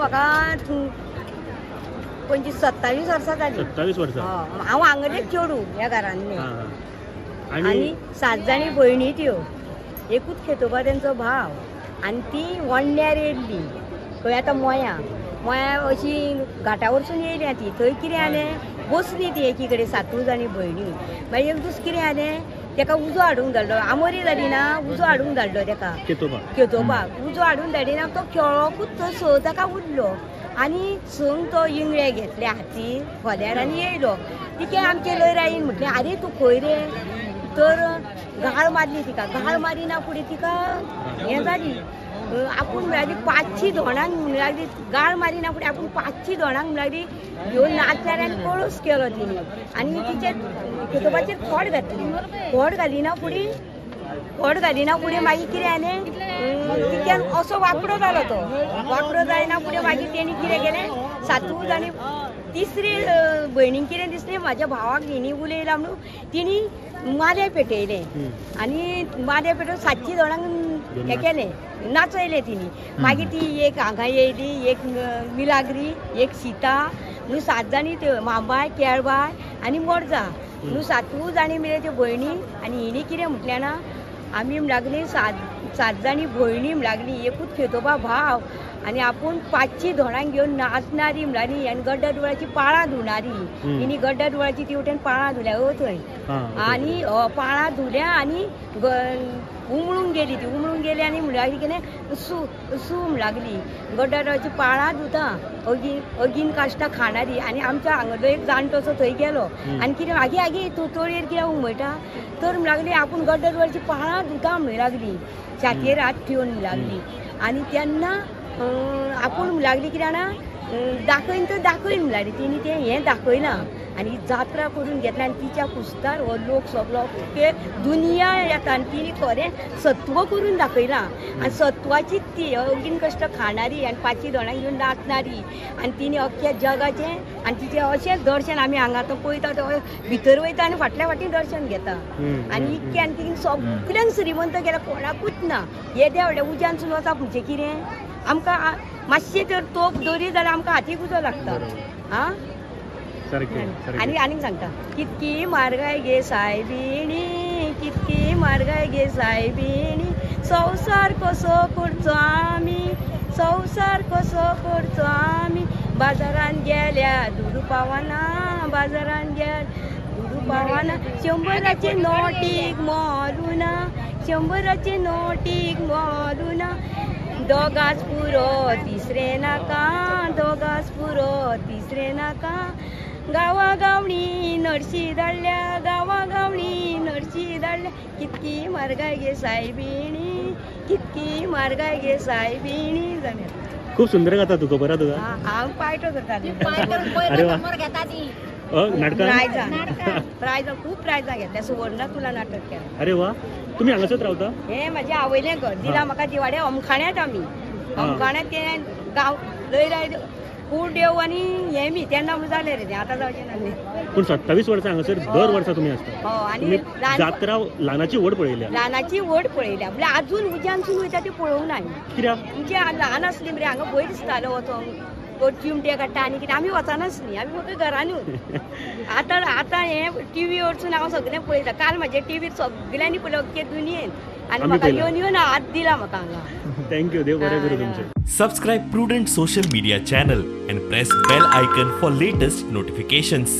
म्हाका 25 27 वर्सां जालीं. 27 वर्सां. हांव हांगेलेच चेडूं ह्या घरांतलें. आनी 7 जाणी भयणी त्यो, एकूच खेतोबा तेंचो भाव. आनी ती वणण्यार येयल्ली खंय आतां मोया मोया अशी घाटा वरसून येयल्या ती. थंय कितें जालें बसली ती एकी कडेन 7 जाणी भयणी. मागीर एक दीस कितें जालें तेका उजो हाडूंक धाडलो, आमोरी जाली ना, उजो हाडूंक धाडलो तेका खेतोबाक. उजो हाडून धाडिना तो खेळोकूच थंय 6 ताका उरलो. आनी 6 तो इंगळे घेतले हाती खोल्यार आनी येयलो. तिके आमचे लयराईन म्हटलें आरे तूं खंय रे, तर गाळ मारली तिका. गाळ मारिना फुडें तिका हें जाली आपूण म्हणल्यार 500 धोणांक म्हणूंक लागली. गाळ मारिना फुडें आपूण 500 धोणांक म्हणूंक लागली घेवन नाचल्यार आनी कळस केलो तिणी. आनी तिचे खेतोबाचेर खोड घातली. खोड घालिना फुडें, खोड घालिना फुडें मागीर कितें जालें तिच्यान असो वांकडो जालो. तो वांकडो जायना फुडें मागीर तेणी कितें केलें 7 जाणी तिसरी भयणीक कितें दिसलें म्हाज्या भावाक हिणी उलयला म्हणून तिणी माले पेटयले. आनी माले पेटोवन 700 जाणांक हें केलें नाचयलें तिणी. मागीर ती एक हांगा येयली, एक मिलाग्री, एक सीता म्हणून 7 जाणी त्यो मांबाय केळबाय आनी मोरजा म्हणून 7 जाणी मेळ्ळे त्यो भयणी. आनी हिणी कितें म्हटलें ना आमी लागली 7 जाणी भयणी लागली, एकूच खेतोबा भाव आनी आपूण 500 धोणांक घेवन नाचणारी म्हणल्यार आनी गड्डा डोळ्याची पाळां धुणारी. हिणी गड्डा डोळ्याची ती वटेन पाळां धुल्या हो थंय. आनी पाळां धुल्या आनी उमळूंक गेली ती. उमळूंक गेली आनी म्हणूंक लागली कितें सू सू म्हणूंक लागली. गड्डा डोळ्याची पाळां धुता अगीन अगीन काश्टां खाणारी. आनी आमच्या हांगलो एक जाणटोसो थंय गेलो आनी कितें आगे आगे तूं तळयेर कित्याक उमळटा, तर म्हणूंक लागली आपूण गड्डा डोळ्याची पाळां धुता म्हणूंक लागली, छातयेर हात ठेवन म्हणूंक लागली. आनी तेन्ना आपूण म्हणूंक लागली कितें जाणा दाखयन तर दाखयन म्हणूंक लागली. तिणी तें हें दाखयलां आनी जात्रा करून घेतल्या. आनी तिच्या कुस्तार हो लोक सगलो दुनिया येता. आनी तिणी खरें सत्व करून दाखयलां. आनी सत्वाचीच ती अगीन कश्ट खाणारी आनी 500 धोणांक घेवन नाचणारी. आनी तिणी अख्ख्या जगाचें आनी तिचें अशेंच दर्शन आमी हांगा आतां पळयता, तो भितर वयता आनी फाटल्या फाटीं दर्शन घेता. आनी इतकें आनी तिणी सगल्यांक श्रीमंत केला, कोणाकूच ना. येद्या व्हडल्या उज्यानसून वचप म्हणजे कितें आमकां मातशें जर तोप दोरी जाल्यार आमकां हातीक उजो लागता. आं आनी आनीक सांगता कितकी म्हारगाय गे सायबिणी, कितकी म्हारगाय गे सायबिणी, संवसार कसो करचो आमी, संवसार कसो करचो आमी, बाजारान गेल्या दुडू पावना, बाजारान गेल्या दुडू पावना, 100 नोटीक मोलुना, 100 नोटीक मोलुना, दोगांच पुरो तिसरे नाका, दोगांच पुरो तिसरे नाका, गांवा गावणी नरशी धाडल्या, गांवा गावणी नरशी धाडल्या, कितकी म्हारगाय गे सायबिणी, कितकी म्हारगाय गे सायबिणी. जालें. खूब सुंदर गाता तूं, खबर आहा तुका? हांव पायटो करता. अरे वा, प्रायजां खूब प्रायजां घेतल्या. सुवर्ण तुला नाटक केलां. अरे वा, तुमी हांगासर रावता? हें म्हाजें आवयलें घर दिलां म्हाका दिवाडे अमखाण्यांत. आमी अमखाण्यांत तें गांव लयराय कूड देव आनी हें मी तेन्ना म्हणून जालें रे तें, आतां जावचें ना. पूण 27 वर्सां हांगासर दर वर्सा तुमी आसता. हय. आनी जात्रा ल्हानाची व्हड पळयल्या, ल्हानाची व्हड पळयल्या म्हणल्यार आजून उज्यानसून वयता ती पळोवंक ना. कित्याक? म्हणजे ल्हान आसली मरे हांगा भंय दिसतालो वचोंक, चिमटे काडटा आनी कितें. आमी वचनासली, आमी फक्त घरानूच. आतां आतां हें टिवी वरसून हांव सगळें पळयता. काल म्हाजे टिवीर सगळ्यांनी पळयलें अख्खे दुनियेन आनी म्हाका येवन येवन हात दिला म्हाका हांगा. Thank you, देव बरें करूं तुमचें. Subscribe Prudent Social Media channel and press bell icon for latest notifications.